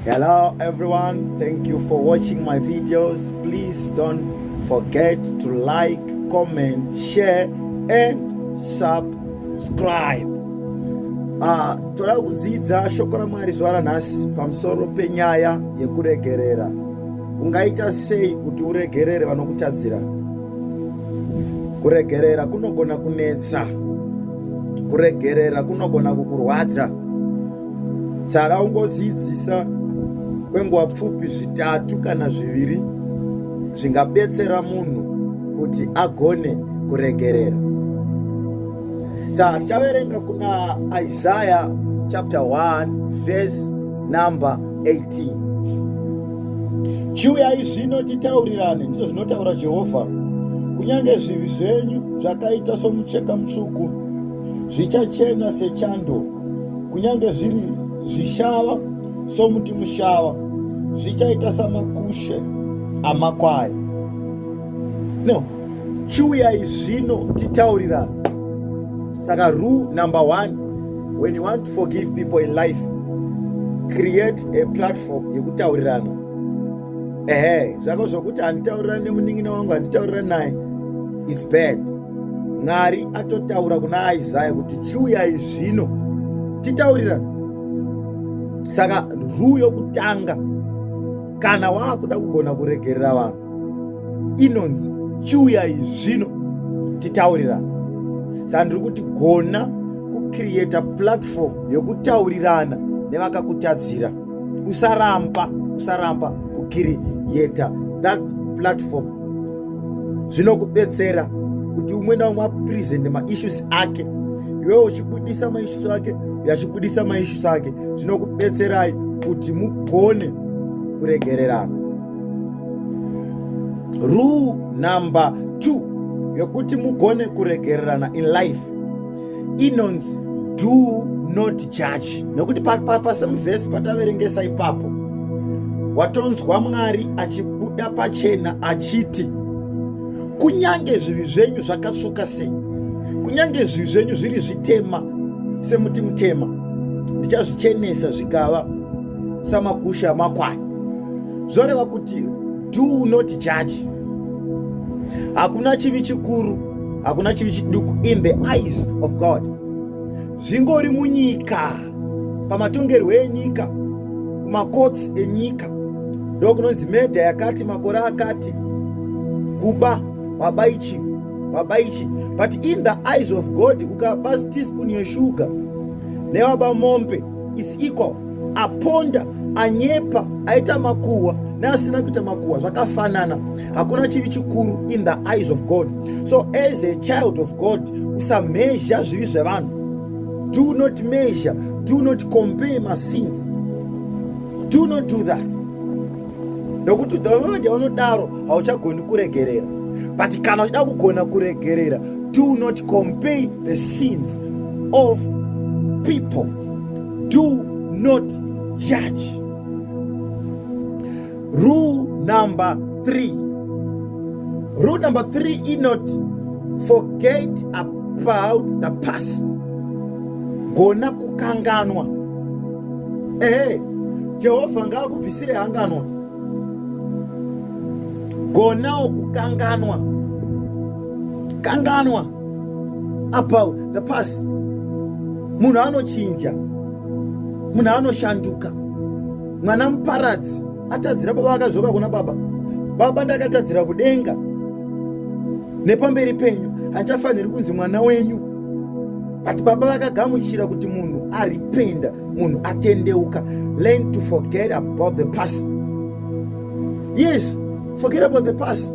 Hello everyone, thank you for watching my videos. Please don't forget to like, comment, share and subscribe. Toda kudzidza shoko raMwari zuva ranhasi pamusoro penyaya yekuregerera. Ungaita sei kuti uregerere vanokutadzira? Kuregerera kunogona kunetsa. Kuregerera kunogona kukurwadza. Tsara ungodzidzisa kwenguva pfupi zvitatu kana zviviri zvingabetsera munhu kuti agone kuregerera. Saka tichaverenga kuna Isaiah chapter 1 verse number 18. Chiuyai zvino titaurirane, ndizvo zvinotaura Jehovha. Kunyange zvivi zvenyu zvakaita somucheka mutsvuku, zvichachena sechando. Kunyange zviri zvishava somuti mushava, zvichaita samakushe amakwai. No, chiuyai zvino titaurirane. Saka rule number 1, when you want to forgive people in life, create a platform yekutaurirana. Ehe, zvako zvokuti handitaurirani nemunin'ina wangu, handitaurirani naye, it's bad. Mwari atotaura kuna Isaya kuti chiuyai zvino titaurirane. Saka rule yokutanga kana waakuda kugona kuregerera vanhu inonzi chiuyai zvino titaurirana. Saka ndiri kuti gona kucreata platform yokutaurirana nevakakutadzira. Usaramba kucreata that platform. Zvinokubetsera kuti umwe naumwe apresente maissues ake, iwewe uchibudisa maissues ake, uyo achibudisa maissues ake. Zvinokubetserai kuti mugone kuregererana. Rule number 2 yokuti mugone kuregererana in life inonzi do not judge. Nokuti pasame vhesi pataverengesa ipapo, watonzwa Mwari achibuda pachena achiti kunyange zvivi zvenyu zvakatsvuka sei, kunyange zvivi zvenyu zviri zvitema semuti mutema, ndichazvichenesa zvikava samakushe amakwai. Zvoreva kuti do not judge. Hakuna chivi chikuru, hakuna chivi chiduku in the eyes of God. Zvingori munyika, pamatongerwo enyika, kumakotsi enyika, ndokunonzi murder yakati makore akati, kuba waba ichi, waba ichi. But in the eyes of God, ukaba teaspoon yeshuga newaba mombe is equal. Aponda, anyepa, aita makuhwa neasina kuita makuhwa zvakafanana. Hakuna chivi chikuru in the eyes of God. So as a child of God, usameasure zvivi zvevanhu. Do not measure, do not compare my sins. Do not do that. Nokuti the moment yaunodaro hauchagoni kuregerera. But kana uchida kugona kuregerera, do not compare the sins of people. Do not judge. Rule number 3. Rule number 3 is not forget about the past. Gona kukanganwa. Ehe, Jehovha ngaakubvisire hanganwa. Gonawo kukanganwa. Kanganwa about the past. Munhu anochinja, munhu anoshanduka. Mwana muparadzi atadzira baba, akadzoka kuna baba. Baba, ndakatadzira kudenga nepamberi penyu, handichafaniri kunzi mwana wenyu. But baba vakagamuchira kuti munhu arependa, munhu atendeuka. Learn to forget about the past. Yes, forget about the past.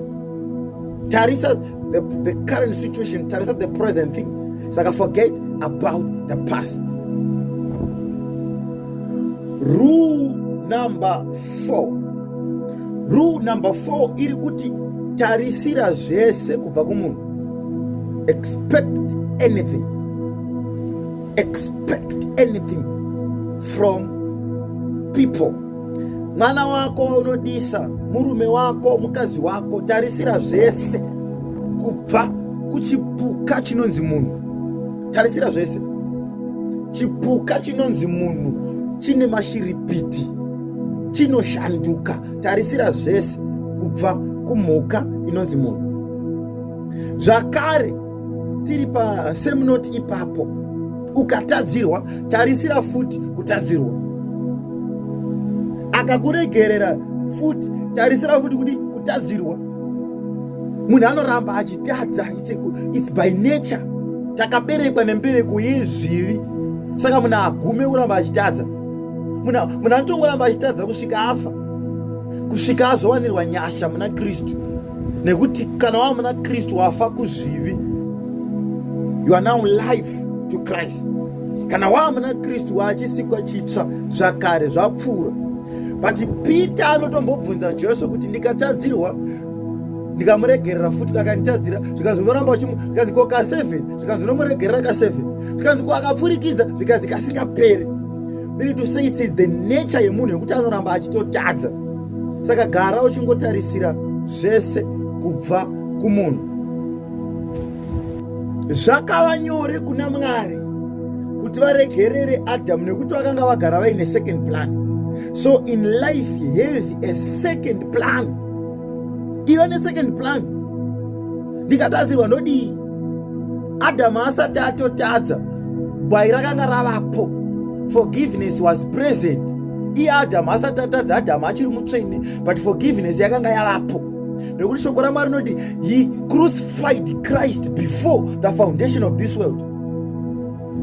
Tarisa the current situation, tarisa the present thing. Saka forget about the past. Rule number 4. Rule number 4 iri kuti tarisira zvese kubva kumunhu. Expect anything. Expect anything from people. Mwana wako waunodisa, murume wako, mukadzi wako, tarisira zvese kubva kuchipuka chinonzi munhu. Tarisira zvese. Chipuka chinonzi munhu chine mashiripiti. chinoshanduka. Tarisira zvese kubva kumhuka inonzi munhu. Zvakare tiri pasame note ipapo, ukatadzirwa tarisira futi kutadzirwa. Akakuregerera futi tarisira futi kuti kutadzirwa. Munhu anoramba achitadza, it's by nature. Takaberekwa nembereko yezvivi, saka munhu agume kuramba achitadza. Munhu anotongoramba achitadza kusvika afa, kusvika azowanirwa nyasha muna Kristu. Nekuti kana wava muna Kristu wafa kuzvivi, you are now life to Christ. Kana wava muna Kristu waachisikwa chitsva, zvakare zvapfuura. But Peter anotombobvunza Jesu kuti ndikatadzirwa ndikamuregerera futi, akanditadzira, zvikanzi unoramba uchimu, zvikanzi ko ka7, zvikanzi unomuregerera ka7, zvikanzi ko akapfurikidza, zvikanzi kasingaperi. Meaning to say it's the nature yemunhu yekuti anoramba achitotadza. Saka gara uchingotarisira zvese kubva kumunhu. Zvakava nyore kuna Mwari kuti varegerere Adamu nekuti vakanga vagara vaine second plan. So in life have a second plan. Iva nesecond plan. Ndikatadzirwa ndodii? Adamu asati atotadza, gwai rakanga ravapo. Forgiveness was present. Iye Adamu asati atadza, Adamu achiri mutsvene, but forgiveness yakanga yavapo. Nekuti shoko raMwari rinoti he crucified Christ before the foundation of this world.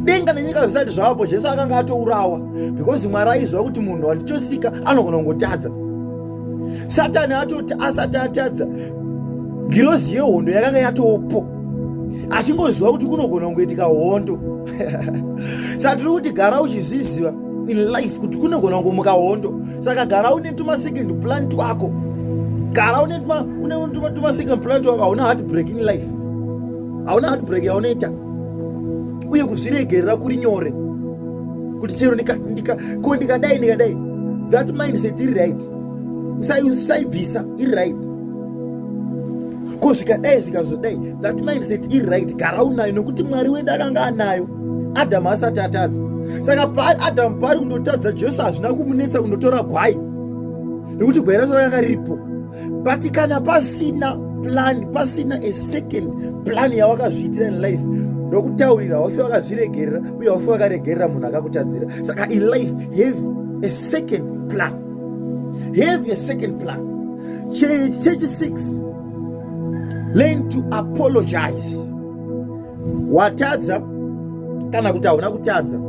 Denga nenyika zvisati zvavapo, Jesu akanga atourawa, because Mwari aiziva kuti munhu wandichosika anogona kungotadza. Satani atoti asati atadza, ngirozi yehondo yakanga yatopo, achingoziva kuti kunogona kungoitika hondo. Saka tiri kuti gara uchizviziva in life kuti kunogona kungomuka hondo. Saka gara une tuma second plan twako, gara une tuma second plan twako. Hauna heart break in life, hauna heart break yaunoita, uye kuzviregerera kuri nyore kuti chero ko ndikadai ndikadai, that mindset iri right, usaibvisa, iri right. Ko zvikadai zvikazodai, that mindset iri right, gara unayo, nekuti Mwari wedu akanga anayo Adhamu asati atadza. Saka Adhamu paari kundotadza, Jesu hazvina kumunetsa kundotora gwai, nekuti gwai racho rakanga riripo. But kana pasina plan, pasina a second plan yawakazviitira in life, nokutaurira wafi wakazviregerera, uye wafi wakaregerera munhu akakutadzira. Saka in life have a second plan, have a second plan. Chechi 6, learn to apologize. Watadza kana kuti hauna kutadza,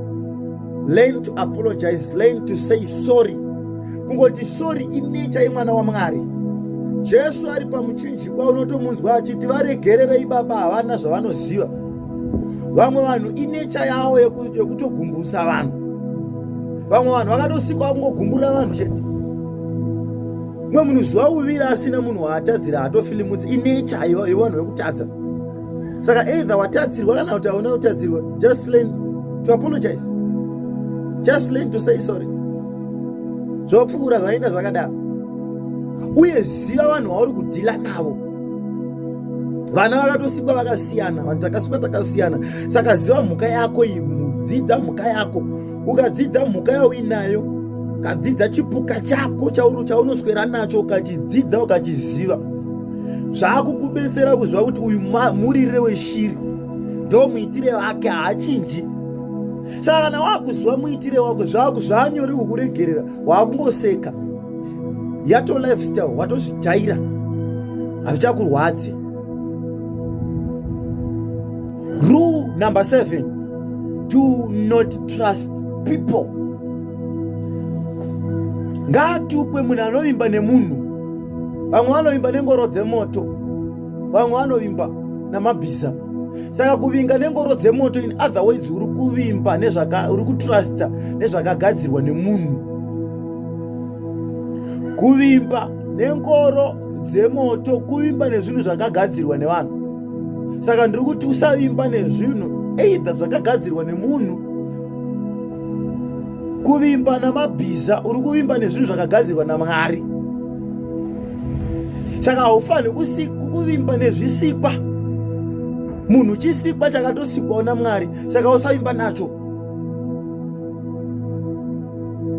learn to apologize, learn to say sorry. Kungoti sorry inature yemwana waMwari. Jesu ari pamuchinjikwa unotomunzwa achiti varegererei Baba, havana zvavanoziva. Vamwe vanhu inature yavo yekutogumbusa vanhu. Vamwe vanhu vakatosikwa kungogumburira vanhu chete. Mumwe munhu zuva uviri asina munhu waatadzira haatofilimutsi. Inature yevanhu vekutadza. Saka either watadzirwa kana kuti hauna kutadzirwa, just learn to apologize, just learn to say sorry. Zvopfuura, zvaenda zvakadaro. Uye ziva vanhu vauri kudhila navo. Vana vakatosikwa vakasiyana, vanhu takasikwa takasiyana. Saka ziva mhuka yako iyi, dzidza mhuka yako. Ukadzidza mhuka yauinayo, ukadzidza chipuka chako chaunoswera nacho, ukachidzidza ukachiziva, zvakukubetsera kuziva kuti uyu muririre weshiri ndo muitire wake, haachinji. Saka kana wakuziva muitire wako, zvanyore kukuregerera, wakungoseka, yato lifestyle, watozvijaira, hazvichakurwadzi. Rule number 7, do not trust people. Ngaatukwe munhu anovimba nemunhu. Vamwe vanovimba nengoro dzemoto, vamwe vanovimba namabhiza. Saka kuvinga nengoro dzemoto, in other words, uri kuvimba nezvaka, uri kutrusta nezvakagadzirwa nemunhu. Kuvimba nengoro dzemoto kuvimba nezvinhu zvakagadzirwa nevanhu. Saka ndiri kuti usavimba nezvinhu either zvakagadzirwa nemunhu. Kuvimba namabhiza, uri kuvimba nezvinhu zvakagadzirwa naMwari. Saka haufaniri kuvimba nezvisikwa. Munhu chisikwa chakatosikwawo naMwari, saka usavimba nacho.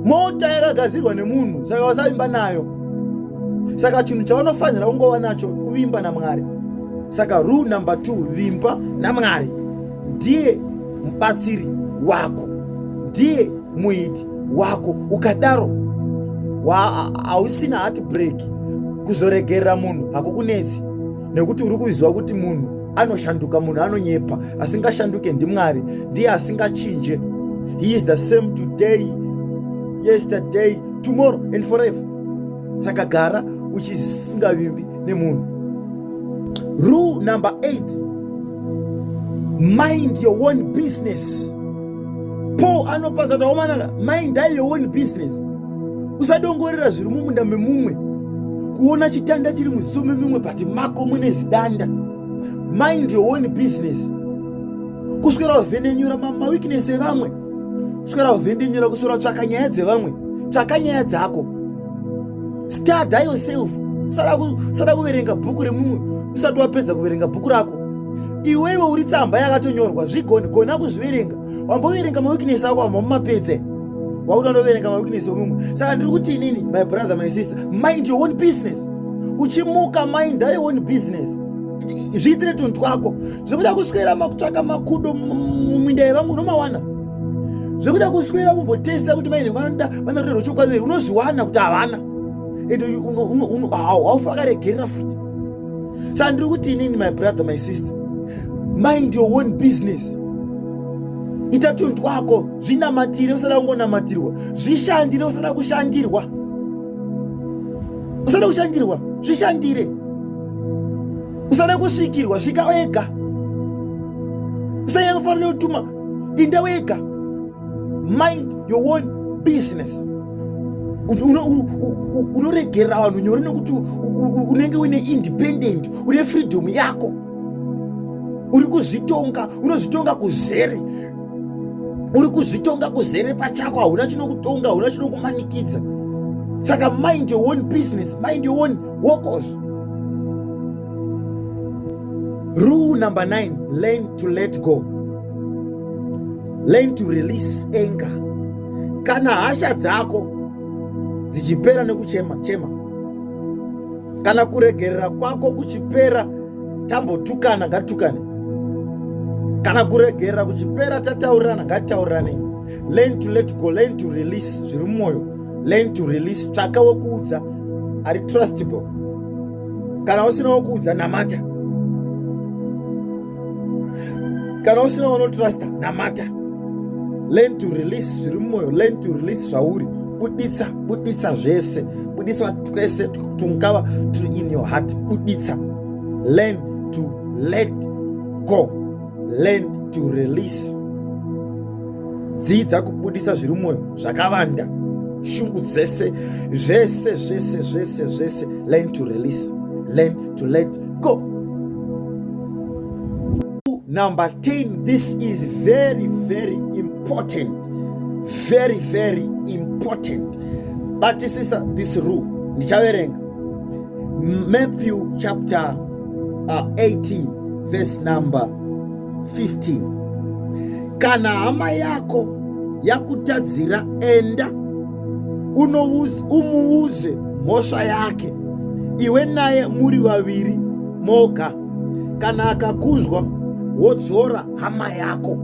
Mota yakagadzirwa nemunhu, saka usavimba nayo. Saka chinhu chaunofanira kungova nacho kuvimba naMwari. Saka rule number 2, vimba naMwari. Ndiye mubatsiri wako, ndiye muiti wako. Ukadaro hausina heart break. Kuzoregerera munhu hakukunetsi, nekuti uri kuziva kuti munhu anoshanduka, munhu anonyepa. Asingashanduke ndiMwari, ndiye asingachinje. He is the same today, yesterday, tomorrow and forever. Saka gara uchisingavimbi nemunhu. Rule number 8, mind your own business. Paul anopaza kuti aomanaka, mind your own business. Usadongorera zviri mumunda memumwe, kuona chitanda chiri muziso memumwe, but mako mune zidanda. Mind your own business. Kuswera kuvhendenyura maweakness evamwe, kuswera kuvhendenyura, kuswera kutsvaka nyaya dzevamwe. Tsvaka nyaya dzako, study yourself. Usada kuverenga bhuku remumwe usati wapedza kuverenga bhuku rako. Iwewe uri tsamba yakatonyorwa, zvigoni gona kuzviverenga. Wamboverenga maweakness ako, wambomapedze, wakuti wandoverenga maweakness emumwe. Saka ndiri kuti inini, my brother, my sister, mind your own business. Uchimuka, mind your own business, zviitire tunhu twako. Zvekuda kuswera makutsvaka makudo muminda yevamwe, unomawana. Zvekuda kuswera kumbotesta kuti maine vanoda vanoda chokwadi here, unozviwana kuti havana, ende haufa akaregerera futi. Saka ndiri kuti inini, my brother, my sister, mind your own business. Ita tunhu twako, zvinamatire usada kungonamatirwa, zvishandire usada kushandirwa, usada kushandirwa, zvishandire. Usada kusvikirwa, svika wega. Usanyanya kufanira kutuma, inda wega. Mind your own business. Unoregerera vanhu nyore nekuti unenge uine independent, une freedom yako, uri kuzvitonga, unozvitonga kuzere, uri kuzvitonga kuzere pachako. Hauna chinokutonga, hauna chinokumanikidza. Saka mind your own business, mind your own workers. Rule number 9, learn to let go, learn to release anger. Kana hasha dzako dzichipera nekuchema, chema. Kana kuregerera kwako kuchipera tambotukana, ngatukane. Kana kuregerera kuchipera tataurirana, ngatitaurirane. Learn to let go, learn to release zviri mumwoyo, learn to release. Tsvaka wekuudza ari trustable. Kana usina wekuudza, namata. Kana usina wanotrusta, namata. Learn to release zviri mumwoyo, learn to release zvauri. Buditsa, buditsa zvese, buditsa twese tungava turi in your heart, buditsa. Learn to let go, learn to release. Dzidza kubudisa zviri mumwoyo zvakavanda, shungu dzese, zvese, zvese, zvese, zvese. Learn to release, learn to let go. Number 10, this is very, very important, very, very important. Batisisa this rule. Ndichaverenga Matthew chapter 18 verse number 15. Kana hama yako yakutadzira, enda umuudze mhosva yake, iwe naye muri vaviri moga. Kana akakunzwa, wodzora hama yako.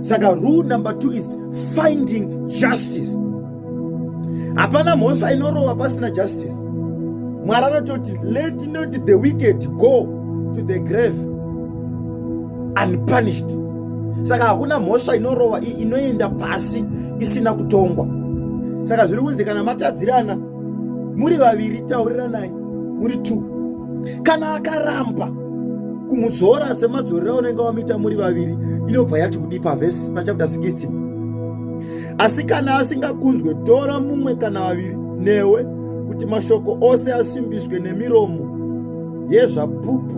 Saka rule number 2 is finding justice. Hapana mhosva inorova pasina justice. Mwari anototi, "Let not the wicked go to the grave unpunished." Saka hakuna mhosva inorova, inoenda pasi isina kutongwa. Saka zviri kunzi kana matadzirana muri vaviri, tauriranai muri two. Kana akaramba kumudzora semadzorero aunenge wamuita muri vaviri, inobva yati kudii pavhesi, pachapter 16? Asi kana asingakunzwe, tora mumwe kana vaviri newe, kuti mashoko ose asimbiswe nemiromo yezvapupu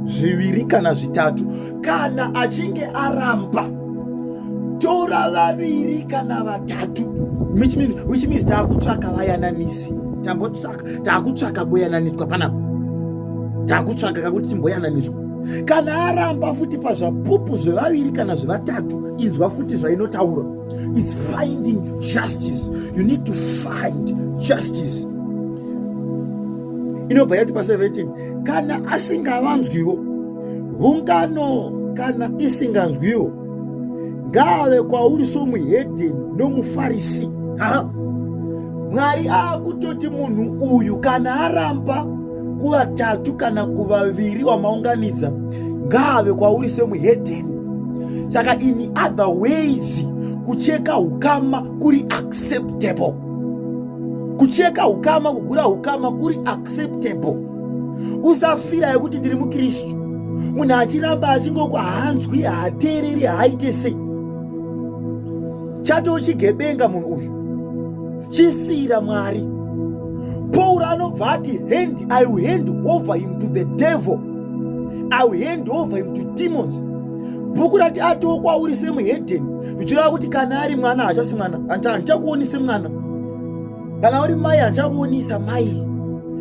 zviviri kana zvitatu. Kana achinge aramba, tora vaviri kana vatatu, which means taakutsvaka vayananisi. Tambotsvaka, taakutsvaka kuyananiswa panapa, taakutsvaka kakuti timboyananiswa. Kana aramba futi pazvapupu zvevaviri kana zvevatatu, inzwa futi zvainotaura. Is finding justice. You need to find justice. Inobva yati pa17, kana asingavanzwiwo, ungano kana isinganzwiwo, ngaave kwauri somuhedheni nomufarisi. Ha, Mwari aakutoti munhu uyu kana aramba kuvatatu kana kuvaviri wamaunganidza, ngaave kwauri semuhedheni. Saka in other ways, kucheka ukama kuri acceptable. Kucheka ukama, kugura ukama kuri acceptable. Usafira yekuti ndiri muKristu, munhu achiramba achingoko haanzwi, haateereri, haaite sei, chatoo chigebenga munhu uyu, chisiyira Mwari. Pauro anobva ati, hand I will hand over him to the devil, I will hand over him to demons. Bhuku rati atoo kwauri semuhedheni, zvichireva kuti kana ari mwana haachasi mwana, handichakuoni semwana. Kana uri mai, handichakuonisa mai,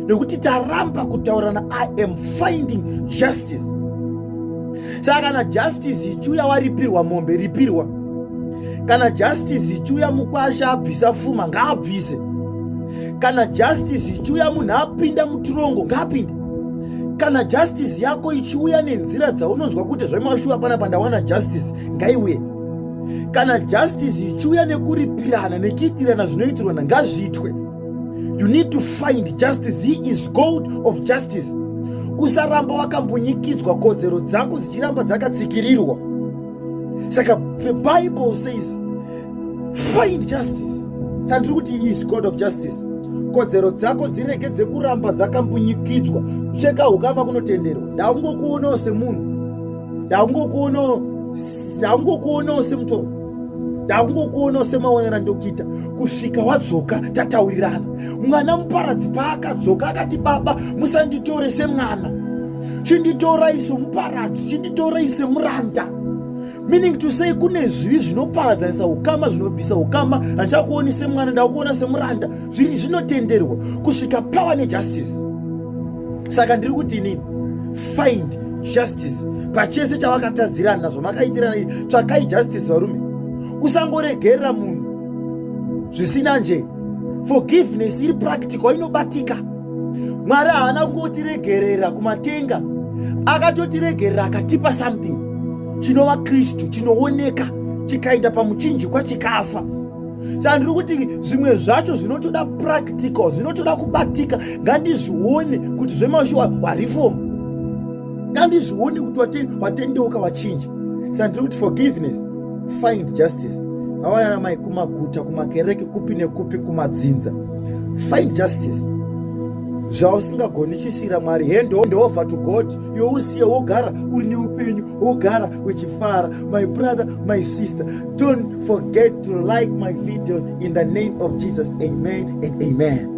nekuti taramba kutaurana. I am finding justice. Saka kana justice ichiuya waripirwa mombe, ripirwa. Kana justice ichiuya mukwasha abvisa pfuma, ngaabvise. Kana justice ichiuya munhu apinda mutirongo, ngaapinde. Kana justice yako ichiuya nenzira dzaunonzwa kuti zvemashuwa panapa ndawana justice, ngaiuye. Kana justice ichiuya nekuripirana, nekuitirana zvinoitirwana, ngazviitwe. You need to find justice. He is God of justice. Usaramba wakambunyikidzwa, kodzero dzako dzichiramba dzakatsikirirwa. Saka the Bible says find justice. Saka ndiri kuti he is God of justice. Kodzero dzako dziregedze kuramba dzakambunyikidzwa. Kucheka ukama kunotenderwa. Ndakungokuonawo semunhu, ndakungokuonawo semutoro, ndakungokuonawo semaonero andokuita kusvika wadzoka tataurirana. Mwana muparadzi paakadzoka akati, "Baba, musanditore semwana, chinditorai somuparadzi, chinditorai semuranda." Meaning to say, kune zvivi zvinoparadzanisa ukama, zvinobvisa ukama. Handichakuoni semwana, ndakuona semuranda. Zviri zvinotenderwa kusvika pava nejustice. Saka ndiri kuti inini, find justice pachese chavakatadzirana, zvamakaitirana. Tsvakai justice, varume. Usangoregerera munhu zvisina nje. Forgiveness iri practical, inobatika. Mwari haana kungotiregerera kumatenga, akatotiregerera akatipa something chinova Kristu, chinooneka, chikaenda pamuchinjikwa, chikafa. Saka ndiri kuti zvimwe zvacho zvinotoda practical, zvinotoda kubatika. Ngandizvione kuti zvemashuwa wareform, ngandizvione kuti watendeuka, wachinja. Saka ndiri kuti forgiveness, find justice. Awanana mai, kumaguta, kumakereke, kupi nekupi, kumadzinza, find justice. Zvausingagoni, chisiyira Mwari. Hand over to God. Iwe usiye, wogara uri neupenyu, wogara uchifara. My brother, my sister, don't forget to like my videos. In the name of Jesus, amen and amen.